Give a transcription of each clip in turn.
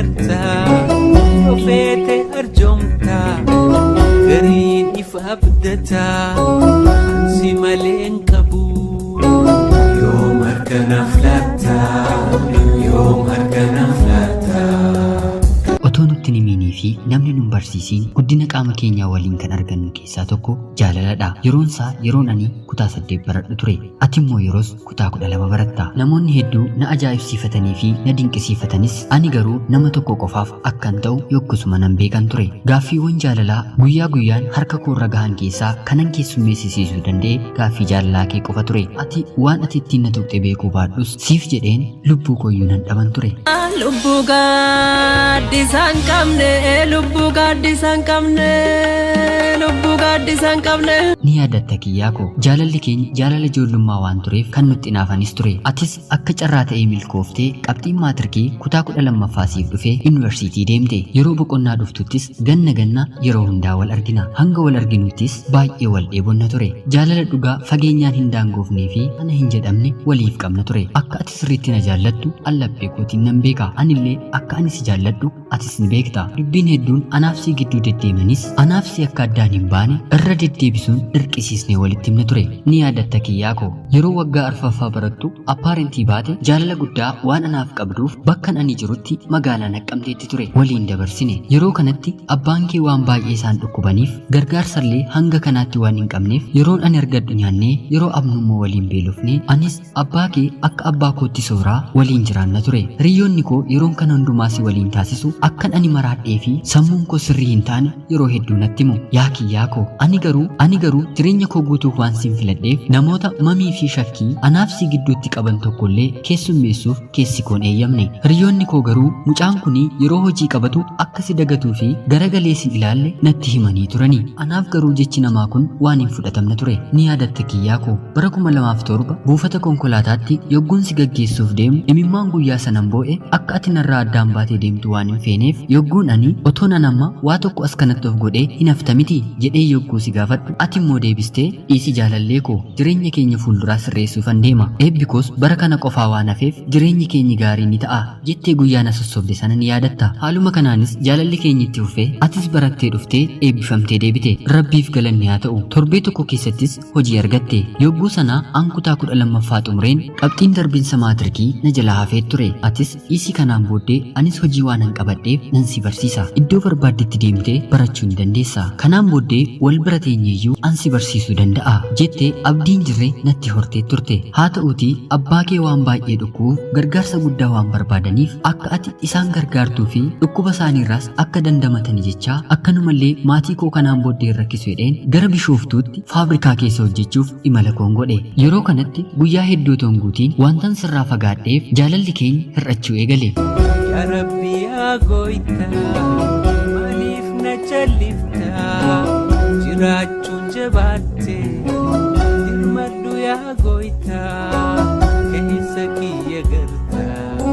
garta, yoo feete arjoomta, gariin if abdata, ansi malee hin qabu. Yoom harka naaf laatta, yoom harka naaf laatta. Otoo nutti hin himiinii fi namni nun barsiisiin guddina qaama keenyaa waliin kan argannu keessaa tokko jaalaladha. Yeroon isaa yeroon ani kutaa 8 baradhu ture. Ati immoo yeroos kutaa 12 baratta. Namoonni hedduu na ajaa'ibsiifatanii fi na dinqisiifatanis ani garuu nama tokko qofaaf akkan ta'u yoggasuma nan beekan ture. Gaaffiiwwan jaalalaa guyyaa guyyaan harka koorra gahan keessaa kanan keessummeessisiisuu danda'e gaaffii jaalalaa kee qofa ture. Ati waan ati ittiin na tuqxe beekuu baadhus siif jedheen lubbuu kooyyuu nan dhaban ture. Lubbuu gaaddisa hin qabne, lubbuu gaaddisa hin qabne, lubbuu gaaddisa hin qabne. Ni yaadatta kiyyaa koo, jaalalli keenya jaalala ijoollummaa waan tureef kan nutti inaafanis ture. Atis akka carraa ta'ee milkooftee qabxiin maatirkii kutaa 12ffaa siif dhufee yuunivarsiitii deemte. Yeroo boqonnaa dhuftuttis ganna ganna yeroo hundaa wal argina. Hanga wal arginuttis baay'ee wal dheebonna ture. Jaalala dhugaa fageenyaan hin daangoofnee fi ana hin jedhamne waliif qabna ture. Akka ati sirriitti na jaallattu an laphee kootiin nan beeka. Anillee akka ani si jaalladhu atis ni beekta. Dubbiin hedduun anaaf sii gidduu deddeemanis anaaf si akka addaan hin baane irra deddeebisuun dirqisiisnee walitti himna ture. Ni yaadatta kiyyaa koo. Yeroo waggaa arfaffaa barattu appaarentii baate jaalala guddaa waan anaaf qabduuf bakkan ani jirutti magaalaa Naqqamteetti ture waliin dabarsine. Yeroo kanatti abbaan kee waan baay'ee isaan dhukkubaniif gargaarsallee hanga kanaatti waan hin qabneef yeroon ani argadhu nyaannee yeroo abnummoo waliin beelofnee anis abbaa kee akka abbaa kootti sooraa waliin jiraanna ture. Hiriyyoonni koo yeroon kana hundumaa si waliin taasisu akkan ani maraadhee fi sammuun koo sirrii hin taane yeroo hedduu natti himu. Yaa kiyyaa koo, ani garuu ani garuu jireenya koo guutuuf waan sin filadheef namoota mamii fi shakkii anaaf si gidduutti qaban tokkollee keessummeessuuf keessi koo hin eeyyamne. Hiriyyoonni koo garuu mucaan kuni yeroo hojii qabatu akka si dagatuu fi garagalee sin ilaalle natti himanii turani. Anaaf garuu jechi namaa kun waan hin fudhatamne ture. Ni yaadatta kiyyaa koo. Bara 2007 buufata konkolaataatti yogguun si gaggeessuuf deemu imimmaan guyyaa sanan boo'e akka ati narraa addaan baatee deemtu waan hin feeneef yogguun ani otoon an amma waa tokko as kanatti of godhee hin hafta mitii jedhee yogguu si gaafadhu ati immoo deebistee dhiisi jaalallee koo jireenya keenya fuulduraa sirreessuufan deema eebbi koos bara kana qofaa waan hafeef jireenyi keenyi gaarii ni ta'a jettee guyyaa na sossobde sana ni yaadatta. Haaluma kanaanis jaalalli keenya itti fufee atis barattee dhuftee eebbifamtee deebite. Rabbiif galanni haa ta'u. Torbee tokko keessattis hojii argatte. Yogguu sana an kutaa 12ffaa xumureen qabxiin darbinsa maatirikii na jalaa hafee ture. Atis dhiisii kanaan booddee anis hojii waanan qabadheef nan si barsiisa. Iddoo barbaaddetti deemtee barachuu ni dandeessa. Kanaan booddee wal bira teenyeeyyuu an si barsiisuu danda'a jettee abdii hin jirre natti hortee turte. Haa ta'uutii abbaa kee waan baay'ee dhukkubuuf gargaarsa guddaa waan barbaadaniif akka ati isaan gargaartuu fi dhukkuba isaaniirraas akka dandamatani jechaa akkanumallee maatii koo kanaan booddee hin rakkisu jedheen gara Bishooftuutti faabrikaa keessa hojjechuuf imala koon godhe. Yeroo kanatti guyyaa hedduu otoo hin guutiin wantan sirraa fagaadheef jaalalli keenya hir'achuu eegale. Yaa Rabbi yaa gooytaa maaliif na challiftaa jiraachuun jabaatte dirmadhu yaa gooytaa keessa kiyya gartaa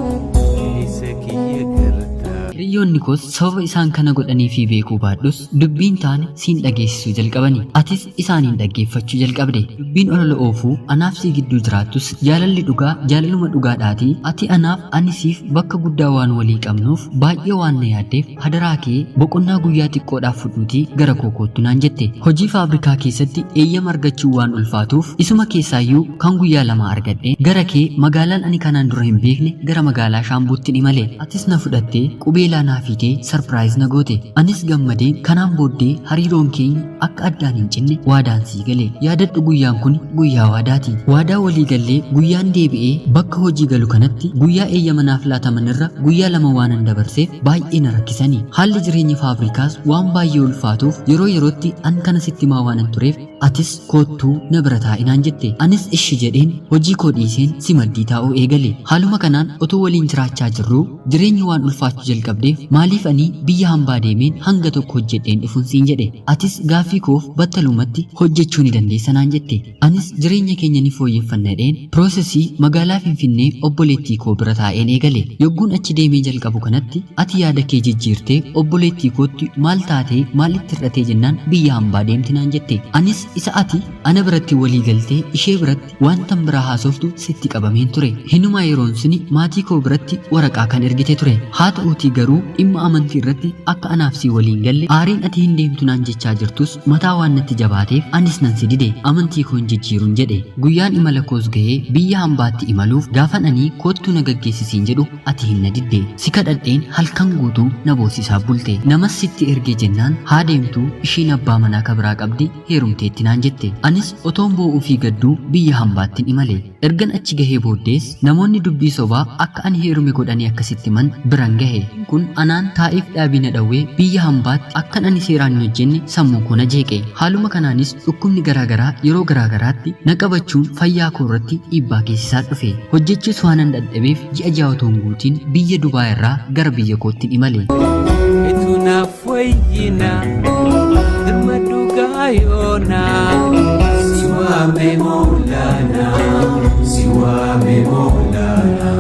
keessa kiyya gartaa. Hiriyyoonni koos sababa isaan kana godhaniifii beekuu baadhus dubbiin taane siin dhageessisuu jalqabani. Atis isaaniin dhaggeeffachuu jalqabde. Dubbiin olola oofuu anaaf sii gidduu jiraattus jaalalli dhugaa jaalaluma dhugaadhaatii ati anaaf ani siif bakka guddaa waan walii qabnuuf baay'ee waan na yaaddeef hadaraa kee boqonnaa guyyaa xiqqoodhaaf fudhuutii gara koo koottu naan jette. Hojii faabrikaa keessatti eeyyama argachuun waan ulfaatuuf isuma keessaayyuu kan guyyaa lamaa argadheen gara kee magaalaan ani kanaan dura hin beekne gara magaalaa Shaambuuttin imale. Atis na fudhattee qubeelaa naa fiitee surprise na goote. Anis gammadeen kanaan booddee hariiroon keenya akka addaan hin cinne waadaan sii gale. Yaadadhu guyyaan kuni guyyaa waadaati. Waadaa walii gallee guyyaan deebi'ee bakka hojii galu kanatti guyyaa eeyyama naaf laataman irra guyyaa lama waanan dabarseef baay'ee na rakkisani. Haalli jireenya faabrikaas waan baay'ee ulfaatuuf yeroo yerootti an kana sitti himaa waanan tureef atis koottuu na bira taa'i naan jette. Anis ishi jedheen hojii koo dhiiseen si maddii taa'uu eegale. Haaluma kanaan otoo waliin jiraachaa jirruu jireenyi waan ulfaachuu jalqabdeef maaliif ani biyya hambaa deemeen hanga tokko hojjedheen dhufun siin jedhe. Atis gaaffii koof battalumatti hojjechuu ni dandeessa naan jette. Anis jireenya keenya ni fooyyeffanna jedheen piroosesii magaalaa Finfinnee obboleettii koo bira taa'een eegale. Yogguun achi deemee jalqabu kanatti ati yaada kee jijjiirtee obboleettii kootti maal taatee maal itti hir'atee jennaan biyya hambaa deemti naan jette. Anis isa ati ana biratti walii galtee ishee biratti wantan biraa haasoftu sitti qabameen ture. Hinumaa yeroon suni maatii koo biratti waraqaa kan ergite ture. Haa ta'uutii garuu dhimma amantii irratti akka anaaf si waliin galle aariin ati hin deemtu naan jechaa jirtus mataa waan natti jabaateef anis nan si dide amantii koo hin jijjiiruun jedhe. Guyyaan imala koos gahee biyya hambaatti imaluuf gaafan ani koottuu na gaggeessisiin jedhu ati hin na didde. Si kadhadheen halkan guutuu na boosisaa bulte. Namas sitti ergee jennaan haa deemtuu ishiin abbaa manaa kabiraa qabdi heerumteetti naan jette. Anis otoon boo'uu fi gadduu biyya hambaattiin imale. Ergan achi gahee booddees namoonni dubbii sobaa akka ani heerume godhanii akkasitti man biran gahe. Kun anaan taa'eef dhaabii na dhawwee biyya hambaatti akkan ani seeraan hin hojjenne sammuu koo na jeeqe. Haaluma kanaanis dhukkubni garaagaraa yeroo garaagaraatti na qabachuun fayyaa koo irratti dhiibbaa geessisaa dhufe. Hojjechuus waanan dadhabeef ji'a ja'a otoo hin guutiin biyya Dubaa irraa gara biyya kootti imale. Etu naaf wayyina dirmadhu gaayoona. Si waame Maulana, si waame Maulana.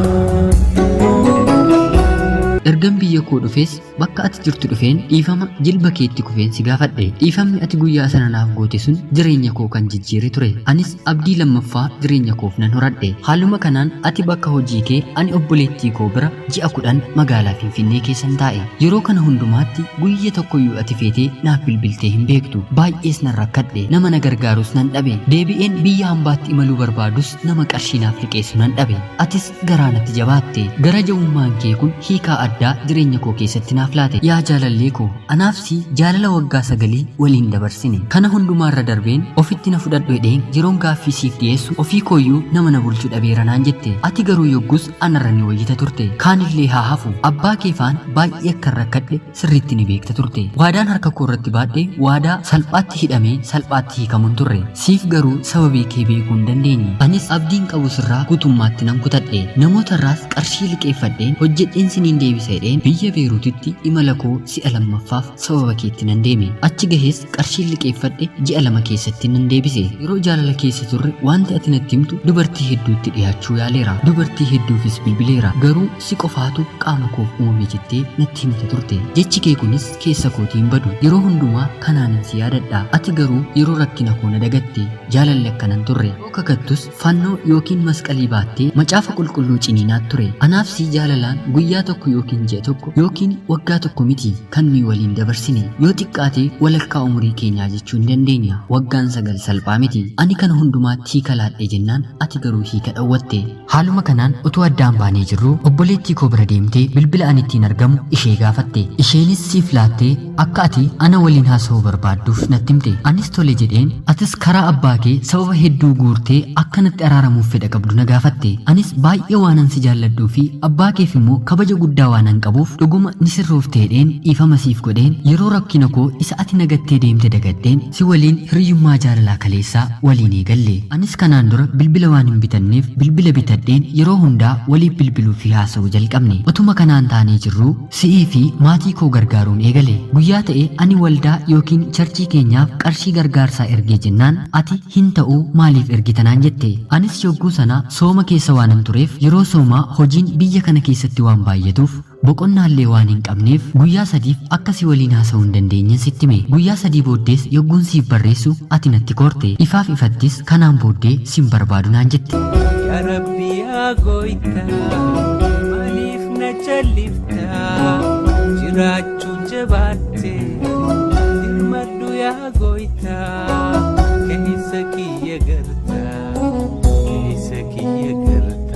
Ergan biyya koo dhufees bakka ati jirtu dhufeen dhiifama jilba keetti kufeen si gaafadhe. Dhiifamni ati guyyaa sana naaf goote sun jireenya koo kan jijjiire ture. Anis abdii lammaffaa jireenya koof nan horadhe. Haaluma kanaan ati bakka hojii kee ani obboleettii koo bira ji'a 10 magaalaa Finfinnee keessan taa'e. Yeroo kana hundumaatti guyya tokkoyyuu ati feetee naaf bilbiltee hin beektu. Baay'ees nan rakkadhe. Nama na gargaarus nan dhabe. Deebi'een biyya hambaatti imaluu barbaadus nama qarshii naaf liqeessu nan dhabe. Atis garaa natti jabaatte. Gara jabummaan kee kun hiikaa addaa jireenya koo keessatti naaf laate. Yaa jaalallee koo, anaaf si jaalala waggaa 9 waliin dabarsine. Kana hundumaarra darbeen ofitti na fudhadhu jedheen yeroon gaaffii siif dhiyeessu ofii kooyyuu nama na bulchu dhabeera naan jette. Ati garuu yoggus anarra ni wayyita turte. Kaanillee haa hafu. Abbaa kee faana baay'ee akkan rakkadhe sirriitti ni beekta turte. Waadaan harka koo irratti baadhe waadaa salphaatti hidhamee salphaatti hiikamu hin turre. Siif garuu sababii kee beekuu hin dandeenye. Anis abdiin qabu sirraa guutummaatti nan kutadhe. Namoota irraas qarshii liqeeffadheen hojjedheen siniin deebisa jedheen biyya Beeruutitti imala koo si'a lammaffaaf sababa keetti nan deeme. Achi gahees qarshii liqeeffadhe ji'a 2 keessatti nan deebise. Yeroo jaalala keessa turre wanti ati natti himtu dubartii hedduutti dhiyaachuu yaaleera. Dubartii hedduufis bilbileera. Garuu si qofaatu qaama koof uumame jettee natti himta turte. Jechi kee kunis keessa kootii hin badu. Yeroo hundumaa kanaanin si yaadadha. Ati garuu yeroo rakkina koo na dagatte. Jaalalli akkanan turre. Yeroo kakattus fannoo yookiin masqalii baattee macaafa qulqulluu ciniinaat ture. Anaaf si jaalalaan guyyaa tokko yookiin ji'a tokko yookiin waggaa tokko miti kan nuyi waliin dabarsine. Yoo xiqqaate walakkaa umurii keenyaa jechuu ni dandeenya. Waggaan 9 salphaa miti. Ani kana hundumaatti hiika laadhe jennaan ati garuu hiika dhowwatte. Haaluma kanaan utuu addaan baanee jirruu obboleettii koo bira deemtee bilbila ani ittiin argamu ishee gaafatte. Isheenis siif laattee akka ati ana waliin haasa'uu barbaadduuf natti himte. Anis tole jedheen atis karaa abbaa kee sababa hedduu guurtee akka natti araaramuuf fedha qabdu na gaafatte. Anis baay'ee waanan si jaalladhuu fi abbaa keef immoo kabaja guddaa waanan qabuuf dhuguma ni sirroofte jedheen dhiifama siif godheen yeroo rakkina koo isa ati nagattee deemte dagadheen si waliin hiriyyummaa jaalalaa kaleessaa waliin eegalle. Anis kanaan dura bilbila waan hin bitanneef bilbila bitadheen yeroo hundaa waliif bilbiluu fi haasa'uu jalqabne. Otuma kanaan taanee jirruu si'ii fi maatii koo gargaaruun eegale. Guyyaa ta'e ani waldaa yookiin charchii keenyaaf qarshii gargaarsaa ergee jennaan ati hin ta'uu maaliif ergita naan jette. Anis yogguu sana sooma keessa waanan tureef yeroo soomaa hojiin biyya kana keessatti waan baay'atuuf boqonnaallee waan hin qabneef guyyaa 3f akka si waliin haasa'uu hin dandeenyen sitti hime. Guyyaa 3 booddees yogguun siif barreessu ati natti koorte. Ifaaf ifattis kanaan booddee sin barbaadu naan jette. Yaa Rabbi yaa gooytaa maaliif na calliftaa jiraachuun jabaatte dirmadhu yaa gooytaa keessa kiyya gartaa keessa kiyya gartaa.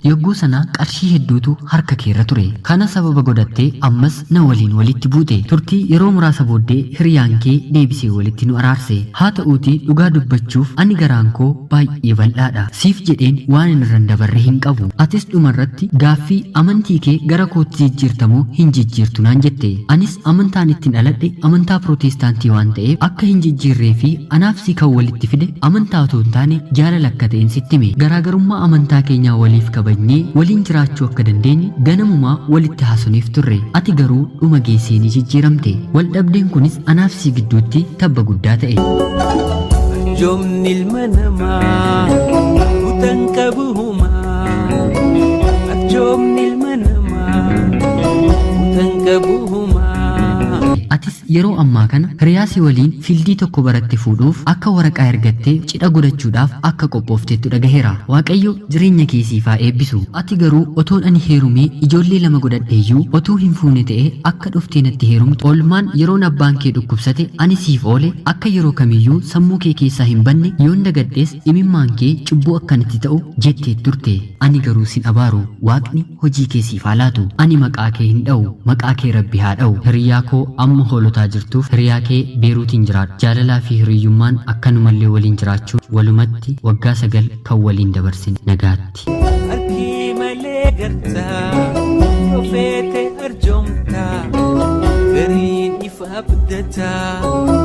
Yogguu sana qarshii hedduutu harka keerra ture. Kana sababa godhattee ammas na waliin walitti buute. Turtii yeroo muraasa booddee hiriyaan kee deebisee walitti nu araarse. Haa ta'uutii dhugaa dubbachuuf ani garaan koo baay'ee bal'aadha. Siif jedheen waan inni irra hin dabarre hin qabu. Atis dhumarratti gaaffii amantii kee gara kootti jijjiirtamoo hin jijjiirtu naan jette. Anis amantaan ittiin dhaladhe amantaa pirootestaantii waan ta'eef akka hin jijjiirree fi anaaf si kan walitti fide amantaa otoo hin taane jaalala akka ta'een sitti hime. Garaagarummaa amantaa keenyaa waliif kabajnee waliin jiraachuu akka dandeenyu ganamumaa walitti haasofneef turre. Ati garuu dhuma geessee ni jijjiiramte. Wal dhabdeen kunis anaaf si gidduutti tabba guddaa ta'e. Arjoomni ilma namaa kutan qabu humaa. Arjoomni ilma namaa kutan qabu humaa. Atis yeroo ammaa kana hiriyaa si waliin fiildii tokko baratte fuudhuuf akka waraqaa ergattee cidha godhachuudhaaf akka qophooftettu dhagaheera. Waaqayyo jireenya kee siif haa eebbisu. Ati garuu otoon ani heerumee ijoollee 2 godhadheeyyuu otuu hin fuune ta'ee akka dhuftee natti heerumtu, oolmaan yeroon abbaan kee dhukkubsate ani siif oole akka yeroo kamiyyuu sammuu kee keessaa hin banne, yoon dagadhes imimmaan kee cubbuu akka natti ta'u jettee turte. Ani garuu sin abaaru, Waaqni hojii kee siif haa laatu. Ani maqaa kee hin dha'u, maqaa kee Rabbi haa dha'u. Hiriyaa koo amma Hoolotaa jirtuuf hiriyaa kee Beeruutiin jiraadhu. Jaalalaa fi hiriyyummaan akkanumallee waliin jiraachuun walumatti waggaa 9 kan waliin dabarsine. Nagaatti. Harkii malee gartaa yoo feete arjoomtaa gariin ifa abdataa.